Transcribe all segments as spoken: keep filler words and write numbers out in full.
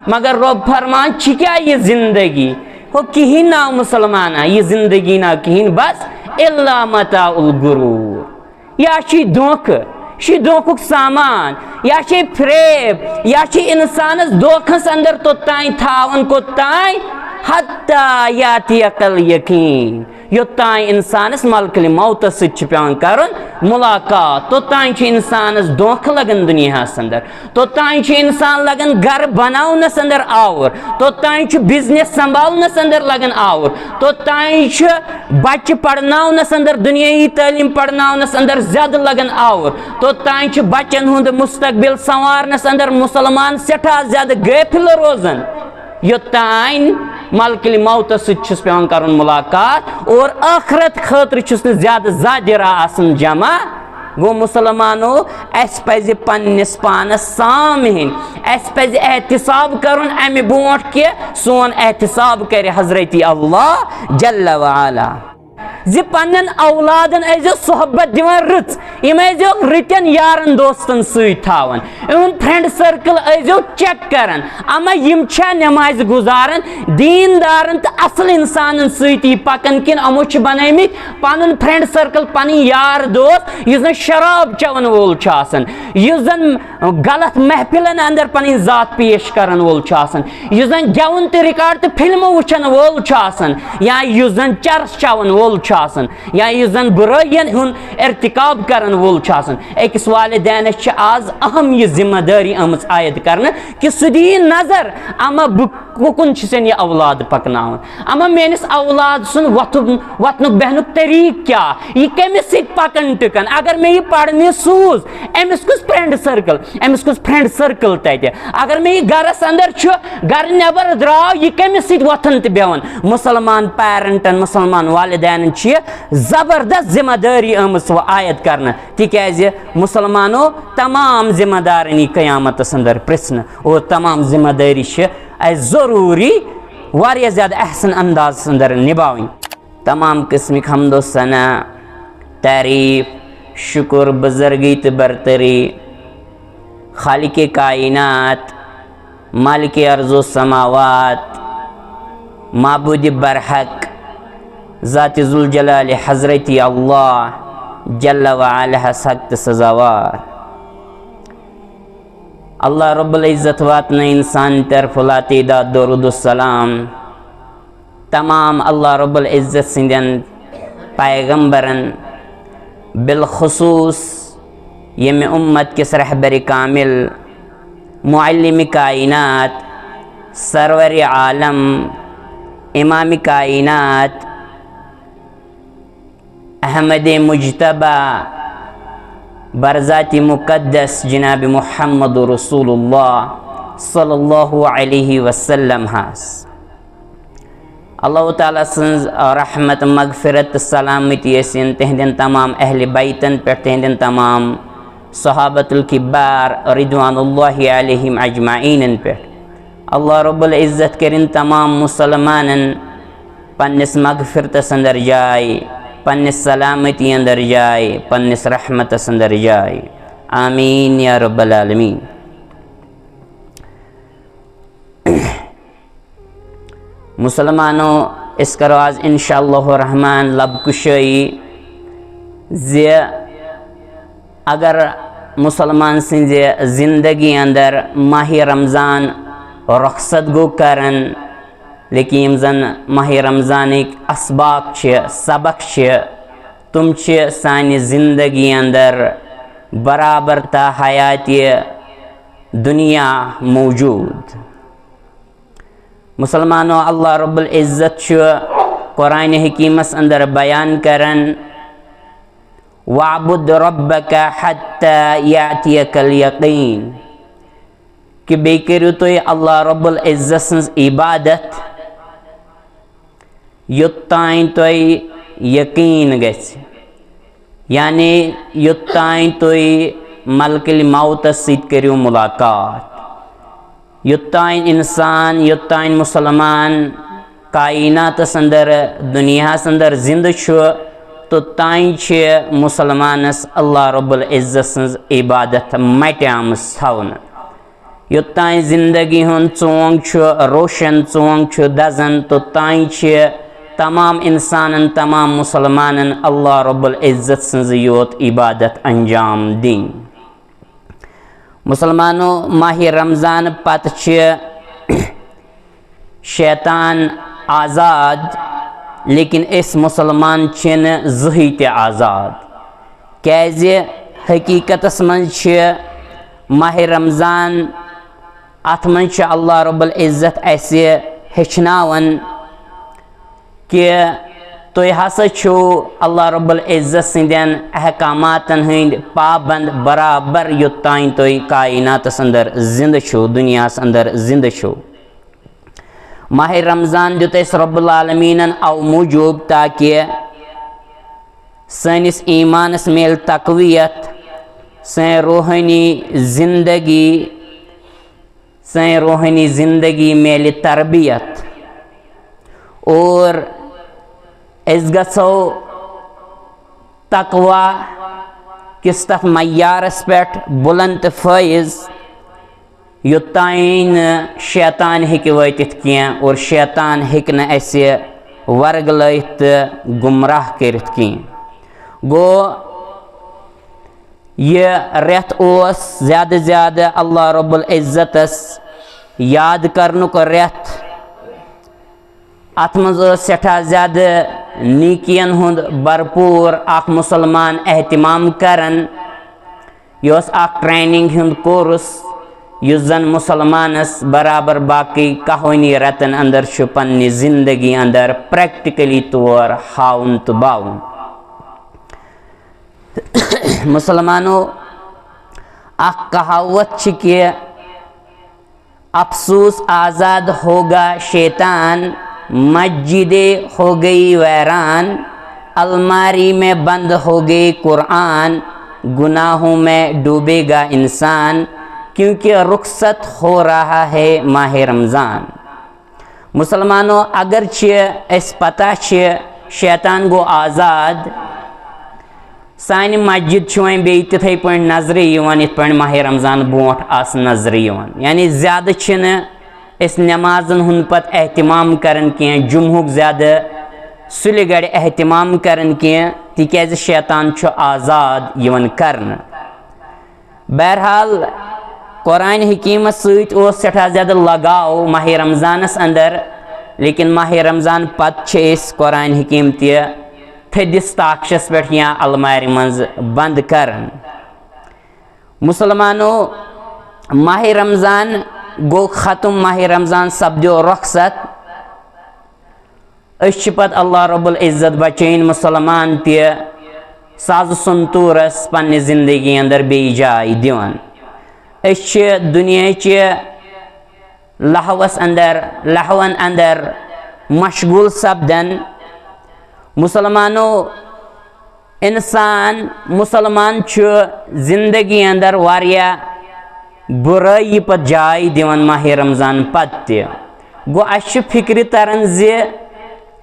مگر رۄب فرمان، چھِ کیٛاہ یہِ زندگی؟ ہو کِہیٖنۍ ناو مُسلمانہ، یہِ زندگی ناو کِہیٖنۍ، بس الا متاع الغرور۔ یا چھِ دھوکہٕ، یہِ چھِ دھوکُک سامان، یا چھِ فریب، یا چھِ اِنسانَس دھوکھَس اندر توٚتام تھاوان، کوٚتام؟ حتی یاتیک الیقین، یوٚتام اِنسانَس ملکل موتَس سۭتۍ چھِ پٮ۪وان کَرُن مُلاقات، توٚتام چھُ اِنسانَس دھوکہٕ لَگان دُنیاہَس اندر، توٚتام چھُ اِنسان لَگان گَرٕ بَناونَس اندر آوُر، توٚتام چھُ بِزنِس سنبھالنَس اندر لَگان آوُر، توٚتام چھُ بَچہٕ پَرناونَس اندر، دُنیٲیی تعلیٖم پَرناونَس اندر زیادٕ لَگان آوُر، توٚتام چھُ بَچَن ہُنٛد مُستقبِل سنوارنَس اندر مُسلمان سٮ۪ٹھاہ زیادٕ غٲفِل روزان۔ یوٚتام ملکل موتَس سۭتۍ چھُس پٮ۪وان کَرُن مُلاقات اور ٲخرت خٲطرٕ چھُس نہٕ زیادٕ زادِ راہ آسان جمع۔ گوٚو مُسلمانو، اَسہِ پَزِ پنٛنِس پانَس سام ہیٚنۍ، اَسہِ پَزِ احتساب کَرُن اَمہِ برونٛٹھ کہِ سون احتساب کَرِ حضرت اللہ جل وعلا۔ زِ پننٮ۪ن اولادن ٲسۍزیو صحبت دِوان رٕژ، یِم ٲسۍزیو رٕتٮ۪ن یارن دوستن سۭتۍ تھاوان، یِہُنٛد فرینڈ سرکل ٲسۍزیو چیک کران، اما یِم چھا نمازِ گُزاران، دیٖندارن تہٕ اصل انسانن سۭتی پکان، کِنہٕ یِمو چھِ بنٲومٕتۍ پنُن فرینڈ سرکل، پنٕنۍ یار دوست، یُس زن شراب چٮ۪ون وول چھُ آسان، یُس زن غلط محفلن اندر پنٕنۍ ذات پیش کرن وول چھُ آسان، یُس زن گٮ۪وُن تہٕ ریکارڈ تہٕ فلمہٕ وٕچھن وول چھُ آسان، یا یُس زن چرس چٮ۪ون وول چھُ آسان، یا یُس زن بُرٲیین ہُنٛد ارتکاب کرن وول چھُ آسان۔ أکِس والدینس چھِ آز اہم یہِ ذمہ دٲری آمٕژ عائد کرنہٕ کہِ سُہ دِیہِ نظر، اما بہٕ کُکُن چھُ ژےٚ یہِ اولاد پکناوان؟ اما میٲنِس اولاد سُنٛد وۄتھُن، وۄتھنُک بیٚہنُک طریٖقہٕ کیٛاہ؟ یہِ کٔمِس سۭتۍ پکان ٹکان؟ اگر مےٚ یہِ پرنہِ سوٗز، أمِس کُس فرینڈ سرکل، أمِس کُس فرینڈ سرکل تتہِ؟ اگر مےٚ یہِ گرس اندر چھُ، گرٕ نٮ۪بر درٛاو، یہِ کٔمِس سۭتۍ وۄتھان تہٕ بیٚہوان؟ مُسلمان پیرنٹن، مُسلمان والدینن چھِ یہِ زبردست ذمہ دٲری آمٕژ وۄنۍ عائد کرنہٕ، تِکیازِ مُسلمانو تمام ذمہ دارن یی قیامتس اندر پرژھنہٕ اور تمام ذمہ دٲری چھِ اَسہِ ضروٗری واریاہ زیادٕ احسن اندازس اندر نباوٕنۍ۔ تمام قسمٕکۍ حمد و ثنا، تعریف، شکر، بزرگی تہٕ برتری خالق کائنات، مالک ارض و سماوات، معبود برحق، ذات ذوالجلال حضرت اللہ جل وعلا ہس حق تہٕ سزاوار۔ اللہ رب العزت واتنٲے انسان طرفہٕ لاتعداد درود و سلام تمام اللہ رب العزت سٕنٛدٮ۪ن پیغمبرن، بالخصوص ییٚمہِ اُمت کِس رہبر کامل، معلم کائنات، سرور عالم، امام کائنات، احمد مجتبیٰ، برذات مقدس جناب محمد رسول اللہ صلی اللہ علیہ وسلم ہس۔ اللہ تعالیٰ سٕنٛز رحمت، مغفرت تہٕ سلامتی ٲسِن تِہنٛدٮ۪ن تمام اہل بیتن پٮ۪ٹھ، تِہنٛدٮ۪ن تمام صحابۃ الکبار رضوان اللہ علیہم اجمعینن پٮ۪ٹھ۔ اللہ رب العزت کٔرِن تمام مُسلمانن پننِس مغفرتس اندر جاے، پننِس سلامتی اندر جاے، پننِس رحمتس اندر جاے۔ آمین یا رب العالمین۔ مُسلمانو، أسۍ کرو آز انشاء اللہ الرحمن لب کُشٲیی زِ اگر مُسلمان سٕنٛزِ زندگی اندر ماہِ رمضان رخصت گوٚو کران، لیکن یِم زن ماہِ رمضانٕکۍ اسباق چھِ، سبق چھِ، تِم چھِ سانہِ زندگی اندر برابر تا حیاتِ دنیا موجود۔ مُسلمانو، اللہ رب العزت چھُ قرآن حکیمس اندر بیان کران، "وَاعْبُدْ رَبَّكَ حَتَّى يَأْتِيَكَ الْيَقِينُ"، کہ بیٚیہِ کٔرِو تُہۍ اللہ رب العزت سٕنٛز عبادت یوٚتام تۄہہِ یقیٖن گژھِ، یعنی یوٚتام تُہۍ ملکل موتس سۭتۍ کٔرِو ملاقات۔ یوٚتام انسان، یوٚتام مسلمان کائناتس اندر، دنیاہس اندر زندٕ چھُ، توٚتام چھِ مسلمانس اللہ رب العزت سٕنٛز عبادت مٹیمٕژ تھاونہٕ۔ یوٚتام زندگی ہُنٛد ژونگ چھُ روشن، ژونگ چھُ دزان، توٚتام چھِ تمام انسانن، تمام مسلمانن اللہ رب العزت سٕنٛز یوت عبادت انجام دِنۍ۔ مسلمانو، ماہِ رمضان پتہٕ چھِ شیطان آزاد، لیکن أسۍ مسلمان چھِنہٕ زٕہٕے تہِ آزاد۔ کیازِ؟ حقیقتس منٛز چھِ ماہِ رمضان، اتھ منٛز چھُ اللہ رب العزت اسہِ ہیٚچھناوان کہِ تُہۍ ہسا چھِو اللہ رب العزت سٕنٛدٮ۪ن احکاماتن ہٕنٛدۍ پابند برابر، یوٚتام تُہۍ کائناتس اندر زندٕ چھِو، دُنیاہس اندر زندٕ چھِو۔ ماہِ رمضان دیُت اسہِ رب العالمینن او موٗجوٗب تاکہِ سٲنِس ایمانس میلہِ تقویت، سٲنۍ روحٲنی زندگی، سٲنۍ روحٲنی زندگی میلہِ تربیت اور أسۍ گژھو تقوی کِس تتھ معیارس پٮ۪ٹھ بلند تہٕ فٲیض، یوٚتام نہٕ شیطان ہیٚکہِ وٲتِتھ کینٛہہ اور شیطان ہیٚکہِ نہٕ اسہِ ورگلٲیِتھ تہٕ گمراہ کٔرِتھ کینٛہہ۔ گوٚو، یہِ رٮ۪تھ اوس زیادٕ زیادٕ اللہ رب العزتس یاد کرنُک رٮ۪تھ۔ اتھ منٛز ٲس سٮ۪ٹھاہ زیادٕ نیکین ہُنٛد بھرپوٗر اکھ مسلمان اہتمام کران۔ یہِ اوس اکھ ٹریننگ ہُنٛد کورس، یُس زن مسلمانس برابر باقی کہوٲنی رٮ۪تن اندر چھُ پننہِ زندگی اندر پریکٹیکلی طور ہاوُن تہٕ باوُن۔ مسلمانو، اکھ کہاوت چھِ کہِ افسوس آزاد ہوگا شیطان، مسجدیں ہو گئی ویران، الماری میں بند ہو گئی قرآن، گناہوں میں ڈوبے گا انسان، کیونکہ رخصت ہو رہا ہے ماہِ رمضان۔ مسلمانو، اگرچہِ اسہِ پتہ چھِ شیطان گوٚو آزاد، سانہِ مسجد چھِ وۄنۍ بیٚیہِ تِتھے پٲٹھۍ نظرِ یِوان یِتھ پٲٹھۍ ماہِ رمضان برونٛٹھ آسہٕ نظرِ یِوان، یعنی زیادٕ چھِنہٕ أسۍ نمازن ہُنٛد پتہٕ اہتمام کران کینٛہہ، جمعہُک زیادٕ سُلہِ گڑِ اہتمام کران کینٛہہ، تِکیازِ شیطان چھُ آزاد یِوان کرنہٕ۔ بہرحال، قرآن حکیمس سۭتۍ اوس سٮ۪ٹھاہ زیادٕ لگاو ماہِ رمضانس اندر، لیکن ماہِ رمضان پتہٕ چھِ أسۍ قرآن حکیم تہِ تھٔدِس تاخچس پٮ۪ٹھ یا المارِ منٛز بند کران۔ مسلمانو، ماہِ رمضان گوٚو ختم، ماہِ رمضان سپدیو رخصت۔ أسۍ چھِ پتہٕ اللہ رب العزت بچٲیِن مسلمان تہِ سازٕ سنتورس پننہِ زندگی اندر بیٚیہِ جاے دِوان۔ أسۍ چھِ دُنیاہچہِ لہوس اندر، لہون اندر مشغول سپدان۔ مسلمانو، انسان مسلمان چھُ زندگی اندر واریاہ بُرٲیی پتہٕ جاے دِوان ماہِ رمضان پتہٕ تہِ۔ گوٚو، اسہِ چھُ فکرِ تران زِ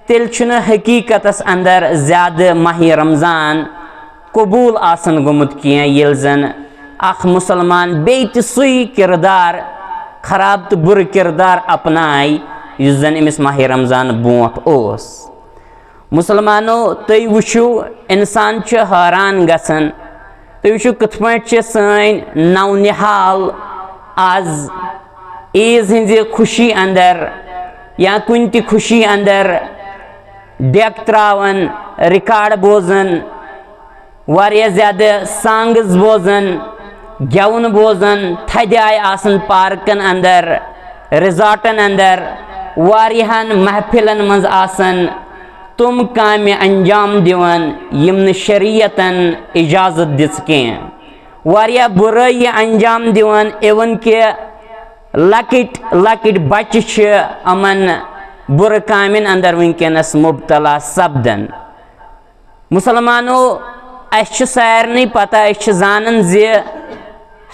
تیٚلہِ چھُنہٕ حقیقتس اندر زیادٕ ماہِ رمضان قبول آسان گوٚمُت کینٛہہ، ییٚلہِ زن اکھ مسلمان بیٚیہِ تہِ سُے کردار، خراب تہٕ بُرٕ کردار اپنایہِ، یُس زن أمِس ماہِ رمضان برونٛٹھ اوس۔ مسلمانو، تُہۍ وٕچھِو، انسان چھُ حٲران گژھان۔ تُہۍ وٕچھِو، کِتھ پٲٹھۍ چھِ سٲنۍ نو نہال آز عیٖز ہٕنٛزِ خوشی اندر یا کُنہِ تہِ خوشی اندر ڈیک تراوان، ریکارڈ بوزان، واریاہ زیادٕ سانگز بوزان، گٮ۪وُن بوزان، تھدِ آیہِ آسان پارکن اندر، ریزارٹن اندر، واریاہن محفلن منٛز آسان تِم کامہِ انجام دِوان یِم نہٕ شریعتن اجازت دِژ کینٛہہ۔ واریاہ بُرٲیی انجام دِوان، اِوٕن کہِ لۄکٕٹۍ لۄکٕٹۍ بچہِ چھِ یِمن بُرٕ کامٮ۪ن اندر وٕنکیٚنس مبتلا سپدان۔ مسلمانو، اسہِ چھِ سارنٕے پتہ، أسۍ چھِ زانان زِ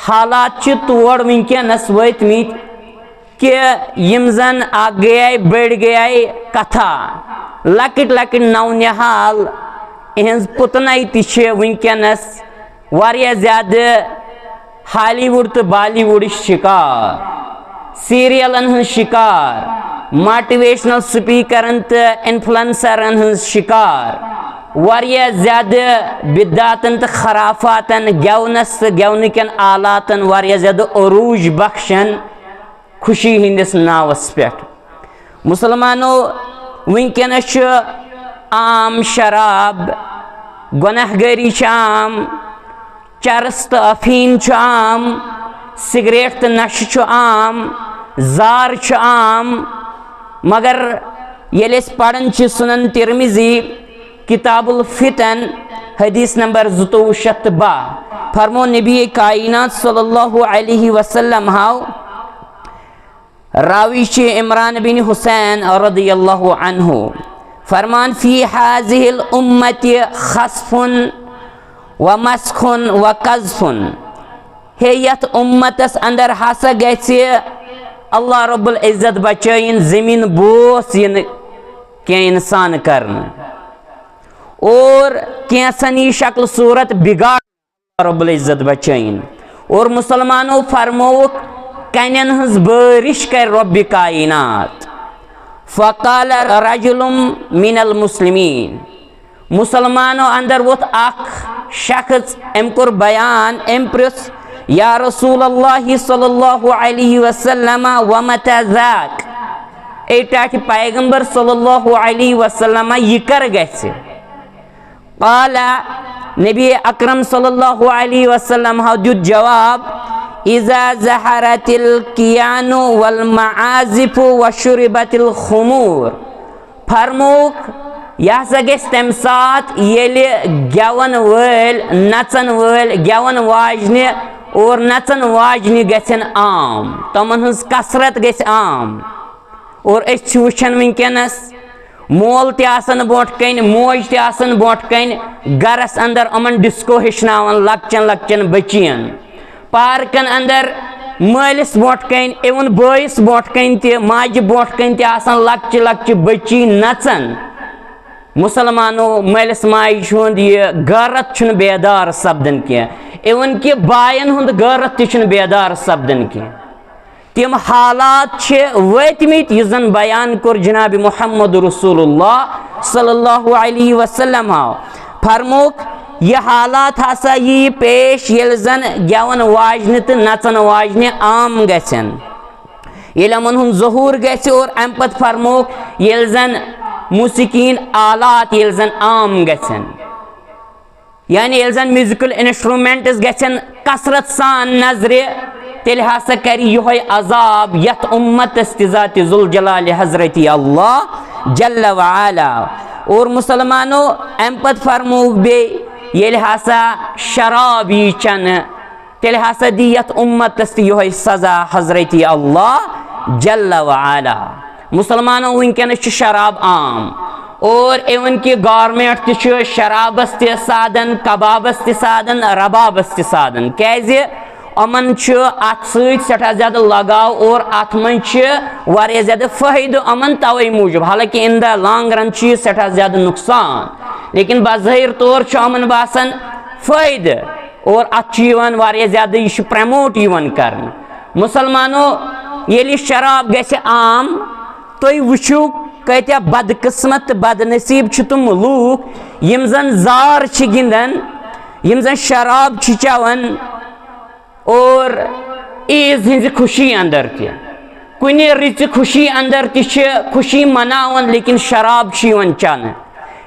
حالات چھِ تور وٕنکیٚنس وٲتمٕتۍ کہِ یِم زن اکھ گٔیے بٔڑۍ گٔیے کتھا، لۄکٕٹۍ لۄکٕٹۍ نو نہال، یِہنٛز پُتنے تہِ چھِ وٕنکیٚنس واریاہ زیادٕ ہالی وُڈ تہٕ بالی وُڈٕچ شکار، سیریلن ہٕنٛز شکار، موٹیویشنل سپیکرن تہٕ انفلوئنسرن ہٕنٛز شکار، واریاہ زیادٕ بدعاتن تہٕ خرافاتن، گٮ۪ونس تہٕ گٮ۪ونہٕ کٮ۪ن آلاتن واریاہ زیادٕ عروج بخشن خوشی ہٕنٛدِس ناوس پٮ۪ٹھ۔ مسلمانو، وٕنکیٚنَس چھُ عام شراب، گۄناہ گٲری چھِ عام، چرس تہٕ افیٖن چھُ عام، سگریٹ تہٕ نشہٕ چھُ عام، زار چھُ عام۔ مگر ییٚلہِ أسۍ پران چھِ سنن ترمذی، کتاب الفتن، حدیث نمبر زٕتووُہ شیٚتھ تہٕ باہ، فرمو نبی کائنات صلی اللہ علیہ وسلم ہاو، راوی چھِ عمران بن حسین رضی اللہ عنہ، فرمان، فی هذه الامة خسف و مسخ و قذف۔ ہے، یتھ امتس اندر ہسا گژھِ اللہ رب العزت بچٲیِن زمین بوس یِنہٕ کینٛہہ انسان کرنہٕ، اور کینٛژن یی شکل صورت بگاڑ۔ رب العزت بچٲیِن۔ اور مسلمانو فرمووُکھ، کنٮ۪ن ہٕنٛز بٲرِش کرِ رب کائنات۔ فقال رجل من المسلمین، مسلمانو اندر ووٚتھ اکھ شخص، أمۍ کوٚر بیان، أمۍ پرُژھ، یا رسول اللہ صلی اللہ علیہ وسلم، ومتى ذاک؟ اے ٹاٹھہِ پیغمبر صلی اللہ علیہ وسلم، یہِ کر گژھِ؟ قال، نبی اکرم صلی اللہ علیہ وسلم ہاو دیُت جواب، اذا ظهرت القیان والمعازف وشربت الخمور۔ فرمووُکھ، یہِ ہسا گژھِ تمہِ ساتہٕ ییٚلہِ گٮ۪ون وٲلۍ، نژن وٲلۍ، گٮ۪ون واجنہِ اور نژن واجنہِ گژھن عام، تِمن ہٕنٛز کثرت گژھِ عام۔ اور أسۍ چھِ وٕچھان وٕنکیٚنَس، مول تہِ آسان برونٛٹھ کَنہِ، موج تہِ آسان برونٛٹھ کَنہِ، گَرَس اندر یِمَن ڈسکو ہیٚچھناوان لۄکچَن لۄکچَن بٔچِیَن۔ پارکَن اندر مٲلِس برونٛٹھ کَنہِ، اِوٕن بٲیِس برونٛٹھ کَنہِ تہِ، ماجہِ برونٛٹھ کَنہِ تہِ آسان لۄکچہِ لۄکچہِ بٔچی نَژان۔ مسلمانو، مٲلِس ماجہِ ہُنٛد یہِ غٲرت چھُنہٕ بیدار سپدان کینٛہہ، اِوٕن کہِ بایَن ہُنٛد غٲرت تہِ چھُنہٕ بیدار سپدان کینٛہہ۔ تِم حالات چھِ وٲتمٕتۍ، یُس زن بیان کوٚر جناب محمد رسول اللہ صلی اللہ علیہ وسلم ہاو۔ فرموکھ، یہِ حالات ہسا یی پیش، ییٚلہِ زن گٮ۪ون واجنہِ تہٕ نژن واجنہِ عام گژھن، ییٚلہِ یِمن ہُنٛد ظہور گژھِ، اور امہِ پتہٕ فرموکھ، ییٚلہِ زن موسیقی ہٕنٛدۍ آلات، ییٚلہِ زن عام گژھن۔ یعنی ییٚلہِ زن میوزیکل انسٹرومنٹس گژھن کثرت سان نظرِ، تیٚلہِ ہسا کرِ یِہوٚے عذاب یتھ امتس تہِ ذات ذوالجلال حضرت اللہ جل وعلا۔ اور مسلمانو، امہِ پتہٕ فرمووُکھ بیٚیہِ، ییٚلہِ ہسا شراب یی چنہٕ، تیٚلہِ ہسا دی یتھ امتس تہِ یِہوٚے سزا حضرت اللہ جل وعلا۔ مسلمانو، وٕنکیٚنَس چھُ شراب عام، اور اِوٕن کہِ گورمنٹ تہِ چھُ شرابس تہِ سادن، کبابس تہِ سادن، ربابس تہِ سادن۔ کیازِ؟ یِمن چھُ اتھ سۭتۍ سٮ۪ٹھاہ زیادٕ لگاو اور اتھ منٛز چھِ واریاہ زیادٕ فٲیدٕ یِمن توے موٗجوٗب، حالانکہِ in the long run چھُ یہِ سٮ۪ٹھاہ زیادٕ نقصان، لیکن بظٲہر طور چھُ یِمن باسان فٲیدٕ۔ اور اتھ چھُ یِوان واریاہ زیادٕ، یہِ چھُ پروموٹ یِوان کرنہٕ۔ مسلمانو، ییٚلہِ شراب گژھِ عام، تُہۍ وٕچھِو کۭتیاہ بدقسمت تہٕ بدنصیب چھِ تِم لوٗکھ یِم زن زار چھِ گِنٛدان، یِم زن شراب چھِ چٮ۪وان اور عیٖز ہٕنٛزِ خوشی اندر تہِ۔ کُنہِ رٕژِ خوشی اندر تہِ چھِ خوشی مناوان، لیکن شراب چھِ یِوان چٮ۪نہٕ۔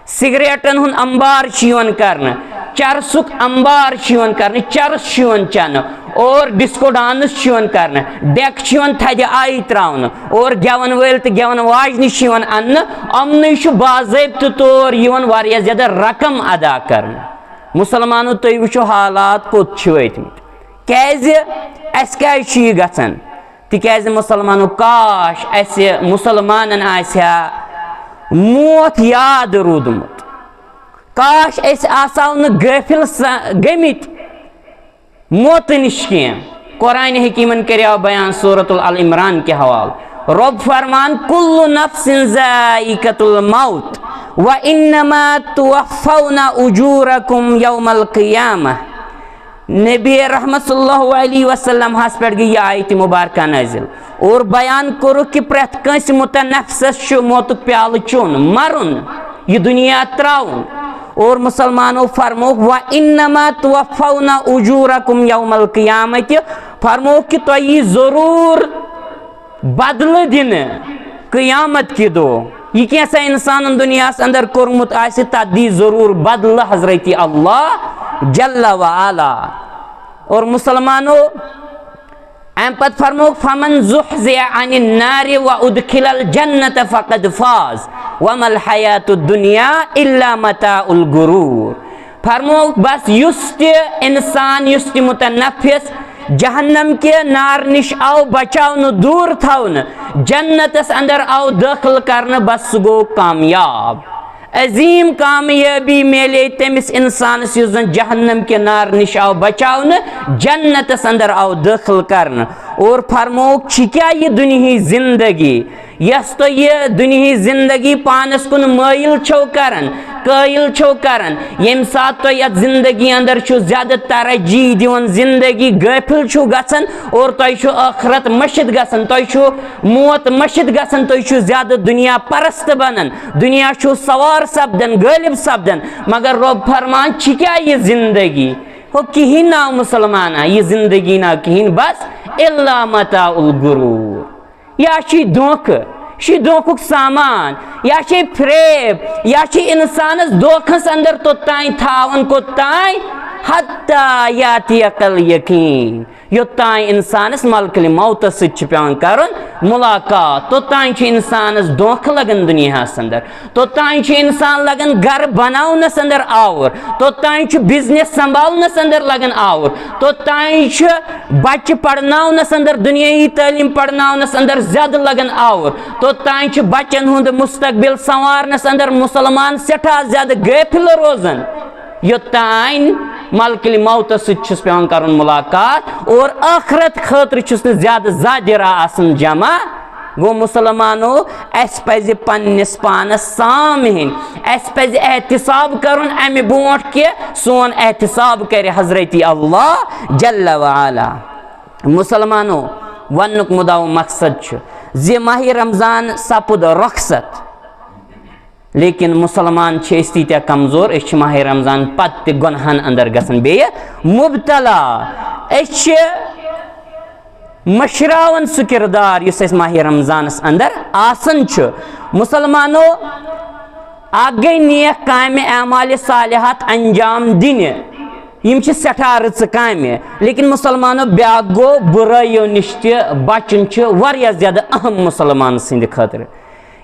سگریٹن ہُنٛد انبار چھُ یِوان کرنہٕ، چرسُک انبار چھُ یِوان کرنہٕ، چرس چھُ یِوان چٮ۪نہٕ اور ڈسکو ڈانس چھُ یِوان کرنہٕ، ڈیک چھُ یِوان تھدِ آیہِ تراونہٕ اور گٮ۪ون وٲلۍ تہٕ گٮ۪ون واجنہِ چھِ یِوان اننہٕ۔ یِمنٕے چھُ باضٲبطہٕ طور یِوان واریاہ زیادٕ رقم ادا کرنہٕ۔ مسلمانو، تُہۍ وٕچھِو حالات کوٚت چھِ وٲتمٕتۍ۔ کیازِ؟ اسہِ کیازِ چھُ یہِ گژھان؟ تِکیازِ مسلمانو، کاش اسہِ مسلمانن آسہِ ہا موت یاد روٗدمُت، کاش أسۍ آسہو نہٕ غٲفِل س-، گٔمٕتۍ موتہٕ نِش کینٛہہ۔ قرآن حکیمن کریو بیان سورۃ العمران کہِ حوالہٕ۔ رۄب فرمان، کل نفس ذائقۃ الموت و انما توفون اجورکم یوم القیامہ۔ نبی رحمت صلی اللہ علیہ وسلم ہس پٮ۪ٹھ گٔے یہِ آیت مبارکہ نازل اور بیان کوٚرُکھ کہِ پرٛٮ۪تھ کٲنٛسہِ متنفسس چھُ موتُک پیالہٕ چیوٚن، مرُن، یہِ دُنیا ترٛاوُن۔ اور مسلمانو فرمووُکھ، "وَإِنَّمَا تُوَفَّوْنَ أُجُورَكُمْ يَوْمَ الْقِيَامَةِ"، فرمووُکھ کہِ تۄہہِ یی ضروٗر بدلہٕ دِنہٕ قیامت کہِ دۄہ۔ یہِ کینٛژھا انسانن دُنیاہس اندر کوٚرمُت آسہِ، تتھ دی ضروٗر بدلہٕ حضرت اللہ جل و علا۔ اور مسلمانو، امہِ پتہٕ فرمووُکھ، "فَمَنْ زُحْزِحَ عَنِ النَّارِ وَأُدْخِلَ الْجَنَّةَ فَقَدْ فَازَ وَمَا الْحَيَاةُ الدُّنْيَا إِلَّا مَتَاعُ الْغُرُورِ"۔ فرمووُکھ، بس یُس تہِ انسان، یُس تہِ متنفس جہنم کہِ نار نِش آو بچاونہٕ، دوٗر تھاونہٕ، جنتس اندر آو دٲخل کرنہٕ، بس سُہ گوٚو کامیاب۔ عظیم کامیٲبی میلے تٔمِس انسانس یُس زن جہنم کہِ نار نِش آو بچاونہٕ، جنتس اندر آو دٲخل کرنہٕ۔ اور فرمووُکھ، چھِ کیٛاہ یہِ دُنیہٕچ زندگی، یۄس تُہۍ یہِ دُنیہٕچ زندگی پانس کُن مٲیِل چھِو کران، قٲیِل چھِو کران، ییٚمہِ ساتہٕ تُہۍ یتھ زندگی اندر چھِو زیادٕ ترجیح دِوان، زندگی غٲفِل چھِو گژھان اور تۄہہِ چھُ ٲخرت مٔشِتھ گژھان، تۄہہِ چھُ موت مٔشِتھ گژھان، تُہۍ چھِو زیادٕ دُنیا پرست بنان، دُنیا چھُو سوار سپدان، غٲلب سپدان۔ مگر رۄب فرمان، چھِ کیٛاہ یہِ زندگی؟ ہو، کِہیٖنۍ ناو مسلمانہ، یہِ زندگی ناو کِہیٖنۍ، بس الا متاع الغرور۔ یا چھُ یہِ دھوکہٕ، یہِ چھُ دھوکُک سامان، یا چھُ یہِ فریب، یا چھُ یہِ انسانس دھوکھس اندر توٚتام تھاوان، کوٚتام؟ حتی یاتیک الیقین، یوٚتام انسانس ملکل موتس سۭتۍ چھُ پٮ۪وان کرُن ملاقات، توٚتام چھُ انسانس دھوکہٕ لگان دُنیاہس اندر، توٚتام چھُ انسان لگان گرٕ بناونس اندر آوُر، توٚتام چھُ بزنس سنبھالنس اندر لگان آوُر، توٚتام چھُ بچہِ پرناونس اندر، دُنیٲیی تعلیٖم پرناونس اندر زیادٕ لگان آوُر، توٚتام چھُ بچن ہُنٛد مستقبل سنوارنس اندر مسلمان سٮ۪ٹھاہ زیادٕ غٲفِل روزان، یوٚتام ملکل موتس سۭتۍ چھُس پٮ۪وان کرُن ملاقات اور ٲخرت خٲطرٕ چھُس نہٕ زیادٕ ذاکرہ آسان جمع۔ گوٚو مسلمانو، اسہِ پزِ پننِس پانس سام ہیٚنۍ، اسہِ پزِ احتساب کرُن امہِ برونٹھ کہِ سون احتساب کرِ حضرت اللہ جل وعلا۔ مسلمانو، وننُک مُدعا و مقصد چھُ زِ ماہِ رمضان سپُد رخصت، لیکن مسلمان چھِ أسۍ تیٖتیٛاہ کمزور، أسۍ چھِ ماہِ رمضان پتہٕ تہِ گۄنہن اندر گژھان بیٚیہِ مبتلا۔ أسۍ چھِ مٔشراوان سُہ کردار یُس اَسہِ ماہِ رمضانس اندر آسان چھُ۔ مسلمانو، اکھ گٔے نیک کامہِ، اعمال صالحات انجام دِنہِ، یِم چھِ سٮ۪ٹھاہ رٕژٕ کامہِ، لیکن مسلمانو، بیاکھ گوٚو بُرٲیو نِش تہِ بچُن چھُ واریاہ زیادٕ اہم مسلمان سٕنٛدِ خٲطرٕ۔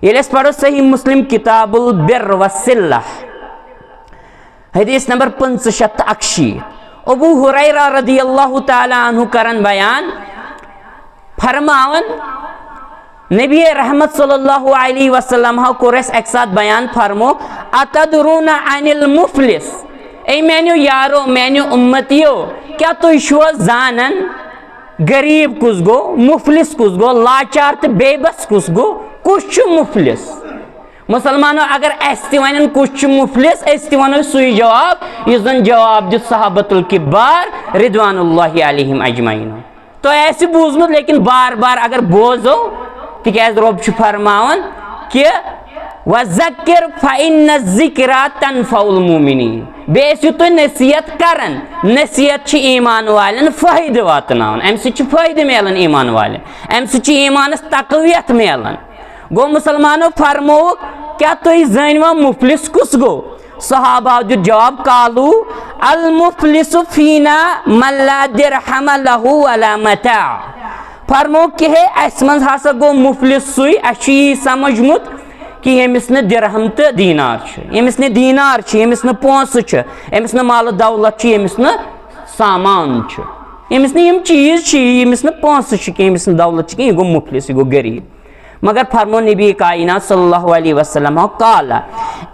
ییٚلہِ أسۍ پرو صحیح مسلم کتاب البر والصلہ، حدیث نمبر پٕنٛژٕہ شیٚتھ تہٕ اَکشیٖتھ، ابو ہریرہ رضی اللہ تعالیٰ عنہ کرن بیان، فرماوان، نبی رحمت صلی اللہ علیہ وسلم ہو کوٚر اَسہِ اَکہِ ساتہٕ بیان، فرمو، "اتدرون عن المفلس؟" اے میانیو یارو، میانیو امتیو، کیٛاہ تُہۍ چھِوا زانان غریب کُس گوٚو، مفلس کُس گوٚو، لاچار تہٕ بے بس کُس گوٚو، کُس چھُ مفلس؟ مسلمانو، اگر اَسہِ تہِ وَنن کُس چھُ مفلس، أسۍ تہِ وَنو سُے جواب یُس زَن جواب دیُت صحابۃ الکبار رضوان اللہ علیہم اجمعین۔ تۄہہِ آسہِ بوٗزمُت، لیکن بار بار اگر بوزو، تِکیازِ رۄب چھُ فرماوان کہِ وَذَکِّر فَإِنَّ الذِّکْرَى تَنفَعُ الْمُؤْمِنِیٖن۔ بیٚیہِ ٲسِو تُہۍ نصیحت کران، نصیحت چھِ ایمان والٮ۪ن فٲیدٕ واتناوان، اَمہِ سۭتۍ چھُ فٲیدٕ میلان ایمان والٮ۪ن، اَمہِ سۭتۍ چھُ ایمانس تقویت میلان۔ گوٚو مسلمانو، فرمووُکھ، کیٛاہ تُہۍ زٲنۍوا مفلس کُس گوٚو؟ صحابہ دیُت جواب، قالوا المفلس فینا من لا درہم لہ ولا متاع۔ فرمووُکھ کہِ ہے، اَسہِ منٛز ہسا گوٚو مفلس سُے، اَسہِ چھُ یی سمجھمُت کہِ ییٚمِس نہٕ درہم تہٕ دینار چھُ، ییٚمِس نہٕ دینار چھُ، ییٚمِس نہٕ پونٛسہٕ چھُ، ییٚمِس نہٕ مال و دولت چھُ، ییٚمِس نہٕ سامان چھُ، ییٚمِس نہٕ یِم چیٖز چھِ، ییٚمِس نہٕ پونٛسہٕ چھِ کینٛہہ، ییٚمِس نہٕ دولت چھِ کینٛہہ، یہِ گوٚو مفلس، یہِ گوٚو غریب۔ مگر فرمو نبی کائنات صلی اللہ علیہ وسلم، قال،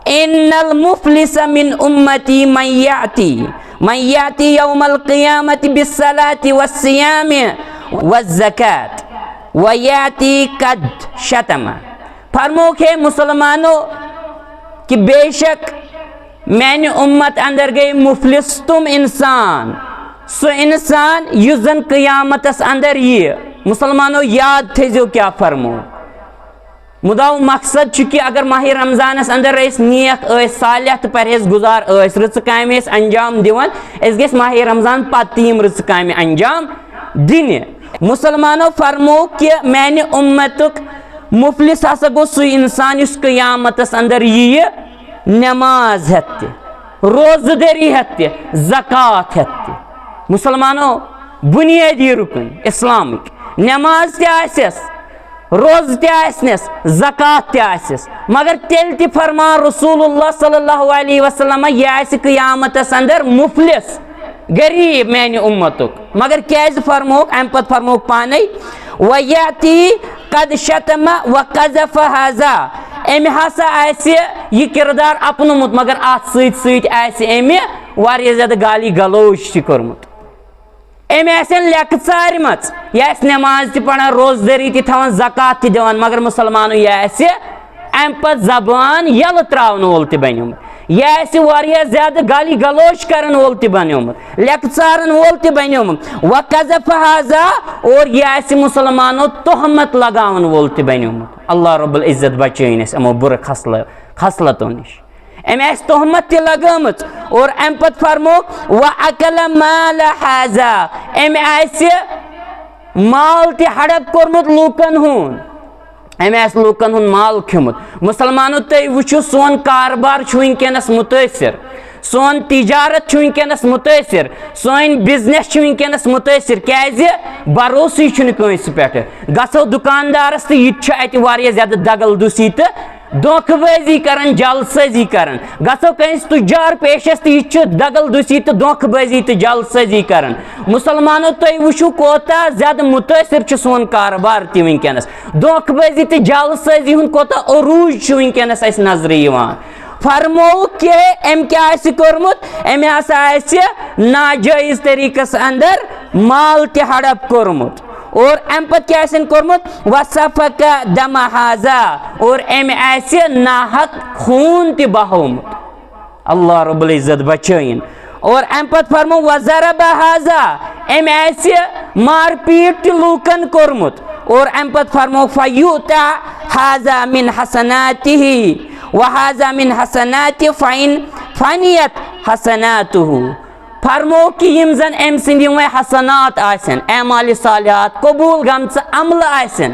ان المفلس من امتی من یاتی، من یاتی یوم القیامت بالصلاة والصیام والزکاة ویاتی قد شتم۔ فرمووُکھ ہے مسلمانو، کہ بے شک میانہِ امت اندر گٔے مفلس تِم انسان سُہ اِنسان یُس زَن قیامتَس اندر یِیہِ۔ مُسلمانو، یاد تھٲیزیو کیٛاہ فرمو۔ مُدعا و مقصد چھُ کہِ اگر ماہِ رمضانَس اندر أسۍ نیک ٲسۍ، صالح تہٕ پرہیز گُزار ٲسۍ، رٕژٕ کامہِ ٲسۍ انجام دِوان، أسۍ گٔژھۍ ماہِ رمضان پتہٕ تہِ یِم رٕژٕ کامہِ انجام دِنہِ۔ مُسلمانو، فرمو کہِ میانہِ اُمتُک مُفلِس ہسا گوٚو سُہ اِنسان یُس قیامتَس اندر یِیہِ نماز ہٮ۪تھ تہِ، روزٕ دٲری ہٮ۪تھ تہِ، زکوٰۃ ہٮ۪تھ تہِ۔ مُسلمانو، بُنیٲدی رُکُن اِسلامٕکۍ، نماز تہِ آسٮ۪س، روزٕ تہِ آسنَس، زکوٰۃ تہِ آسٮ۪س، مگر تیٚلہِ تہِ فرمان رسول اللہ صلی اللہ علیہ وسلم، یہِ آسہِ قیامتَس اندر مُفلِس، غریب میانہِ اُمتُک۔ مگر کیازِ فرمووُکھ؟ امہِ پتہٕ فرمووُکھ پانے، "وَيَأْتِي قَدْ شَتَمَ وَقَذَفَ هَذَا"، أمۍ ہسا آسہِ یہِ کردار اپنومُت، مگر اتھ سۭتۍ سۭتۍ آسہِ أمۍ واریاہ زیادٕ گالی گلوچ تہِ کوٚرمُت۔ أمۍ آسن لیٚکہٕ ژارِمژ، یہِ آسہِ نماز تہِ پران، روزدٲری تہِ تھاوان، زکوٰۃ تہِ دِوان، مگر مُسلمانو، یہِ آسہِ امہِ پتہٕ زبان یلہٕ تراون وول تہِ بنیومُت، یہِ آسہِ واریاہ زیادٕ گالی گلوچ کرن وول تہِ بنیومُت، لیٚکہٕ ژارن وول تہِ بنیومُت۔ "وَقَذَفَ هَذَا"، اور یہِ آسہِ مُسلمانو تہمت لگاون وول تہِ بنیومُت۔ اللہ رب العزت بچٲیِن اسہِ یِمو بُرٕ خصلہٕ، خصلتو نِش۔ أمۍ آسہِ تہمت تہِ لگٲمٕژ اور امہِ پتہٕ فرمووُکھ، "وَأَكَلَ مَالَ هَذَا"، أمۍ آسہِ مال تہِ ہڑپ کوٚرمُت لوٗکن ہُنٛد۔ أمۍ آسہِ لوٗکن ہُنٛد مال کھیوٚمُت۔ مُسلمانو، تُہۍ وٕچھِو، سون کاربار چھُ وٕنکیٚنس مُتٲثِر، سون تجارت چھُ وٕنکیٚنس مُتٲثِر، سٲنۍ business چھِ وٕنکیٚنس مُتٲثِر۔ کیازِ؟ بروسٕے چھُنہٕ کٲنٛسہِ پٮ۪ٹھ۔ گژھو دُکاندارس تہٕ یہِ تہِ چھُ اتہِ واریاہ زیادٕ دغل دُسی تہٕ دھوکہٕ بٲزی کران، جعل سٲزی کران۔ گژھو کٲنٛسہِ تُجار پیشس تہٕ یہِ تہِ چھُ دغل دُسی تہٕ دھوکہٕ بٲزی تہٕ جعل سٲزی کران۔ مُسلمانو، تُہۍ وٕچھِو، کوتاہ زیادٕ مُتٲثِر چھُ سون کاربار تہِ وٕنکیٚنس۔ دھوکہٕ بٲزی تہٕ جعل سٲزی ہُنٛد کوتاہ عروٗج چھُ وٕنکیٚنس اَسہِ نظرِ یِوان۔ فرمووُکھ کہِ أمۍ کیٛاہ آسہِ کوٚرمُت؟ أمۍ ہسا آسہِ ناجٲیز طریٖقس اندر مال تہِ ہڑپ کوٚرمُت۔ اور اَمہِ پتہٕ کیٛاہ آسن کوٚرمُت؟ "وَسَفَكَ دَمَ هَذَا"، اور أمۍ آسہِ ناحق خوٗن تہِ بہومُت۔ اللہ رب العزت بچٲیِن۔ اور اَمہِ پتہٕ فرمو، "وَضَرَبَ هَذَا"، أمۍ آسہِ مار پیٖٹ تہِ لوٗکن کوٚرمُت۔ اور اَمہِ پتہٕ فرمو، "فَيُؤْتَى هَذَا مِنْ حَسَنَاتِهِ وَهَذَا مِنْ حَسَنَاتِهِ فَإِنْ فَنِيَتْ حَسَنَاتُهُ"۔ فرمو کہِ یِم زن أمۍ سٕنٛدۍ یِم وۄنۍ حسنات آسن، اعمال صالحات، قبوٗل گٔمژٕ عملہٕ آسن،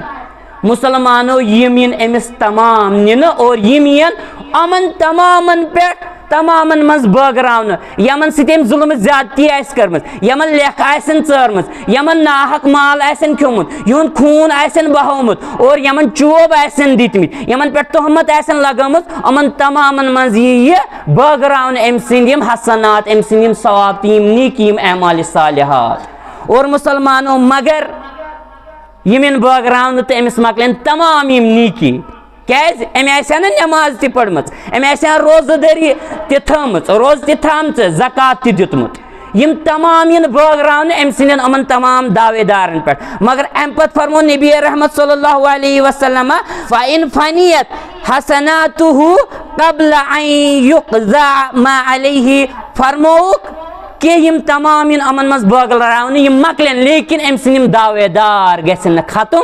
مُسلمانو، یِم یِن أمِس تمام نِنہٕ اور یِم یِن یِمن تمامن پٮ۪ٹھ، تمامن منٛز بٲگراونہٕ، یِمن سۭتۍ أمۍ ظُلمہٕ زیادتی آسہِ کٔرمٕژ، یِمن لیکھٕ آسن ژٲرمٕژ، یِمن ناحق مال آسن کھیوٚمُت، یِہُنٛد خوٗن آسن بہومُت اور یِمن چوب آسن دِتمٕتۍ، یِمن پٮ۪ٹھ تہمت آسن لگٲمٕژ، یِمن تمامن منٛز یی یہِ بٲگراونہٕ أمۍ سٕنٛدۍ یِم حسنات، أمۍ سٕنٛدۍ یِم ثواب تہٕ یِم نیکی، یِم اعمال صالحات۔ اور مُسلمانو، مگر یِم یِن بٲگراونہٕ تہٕ أمِس مۄکلن تمام یِم نیکی۔ کیازِ؟ أمۍ آسہِ ہا نہٕ نٮ۪ماز تہِ پٔرمٕژ، أمۍ آسہِ ہا روزٕ دٲری تہِ تھٲومٕژ، روزٕ تہِ تھامژٕ، زکوٰۃ تہِ دیُتمُت۔ یِم تمام یِن بٲگراونہٕ أمۍ سٕنٛدٮ۪ن یِمن تمام دعوے دارن پٮ۪ٹھ۔ مگر اَمہِ پتہٕ فرموو نبی رحمت صلی اللہ علیہ وسلم، "فَإِنْ فَنِيَتْ حَسَنَاتُهُ قَبْلَ أَنْ يُقْضَى مَا عَلَيْهِ"، فرمووُکھ کہِ یِم تمام یِن یِمن منٛز بٲگراونہٕ، یِم مۄکلن، لیکن أمۍ سٕنٛدۍ یِم دعوے دار گژھن نہٕ ختم۔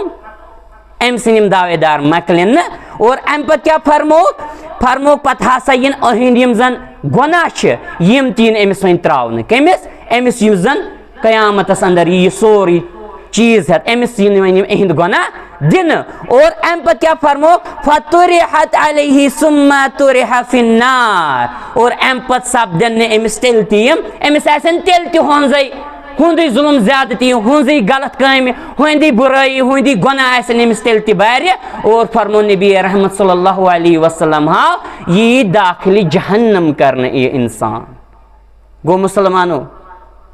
أمۍ سٕنٛدۍ یِم دعوے دار مۄکلن نہٕ۔ اور اَمہِ پتہٕ کیٛاہ فرمووُکھ؟ فرمووُکھ پتہٕ ہسا یِن أہنٛدۍ یِم زن گۄناہ چھِ، یِم تہِ یِن أمِس وۄنۍ ترٛاونہٕ۔ کٔمِس؟ أمِس یِم زن قیامتس اندر یہِ سورُے چیٖز ہٮ۪تھ، أمِس یِن وۄنۍ یِم اِہِنٛدۍ گۄناہ دِنہٕ۔ اور اَمہِ پتہٕ کیٛاہ فرمووُکھ؟ "فَطُرِحَتْ عَلَيْهِ ثُمَّ طُرِحَ فِي النَّارِ"۔ اور اَمہِ پتہٕ سپدن نہٕ أمِس تیٚلہِ تہِ یِم، أمِس آسن تیٚلہِ تہِ ہُنٛزے ہُنٛدُے ظُلُم زیادتی، ہُنٛزٕے غلط کامہِ، ہُنٛدی بُرٲیی، ہُنٛدی گۄناہ آسن أمِس تیٚلہِ تہِ بارِ۔ اور فرمو نبی رحمت صلی اللہ علیہ وسلم، ہاو، یہِ یی داخلِ جہنم کرنہٕ یہِ انسان۔ گوٚو مُسلمانو،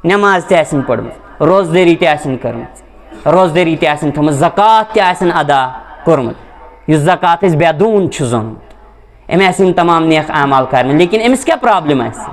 نماز تہِ آسن پٔرمٕژ، روزدٲری تہِ آسن کٔرمٕژ، روزدٲری تہِ آسن تھٲومٕژ، زکوٰۃ تہِ آسن ادا کوٚرمُت، یُس زکوٰۃ أسۍ بے دوٗن چھُ زونمُت۔ أمۍ آسہِ یِم تمام نیک اعمال کرمٕتۍ، لیکن أمِس کیٛاہ problem آسہِ؟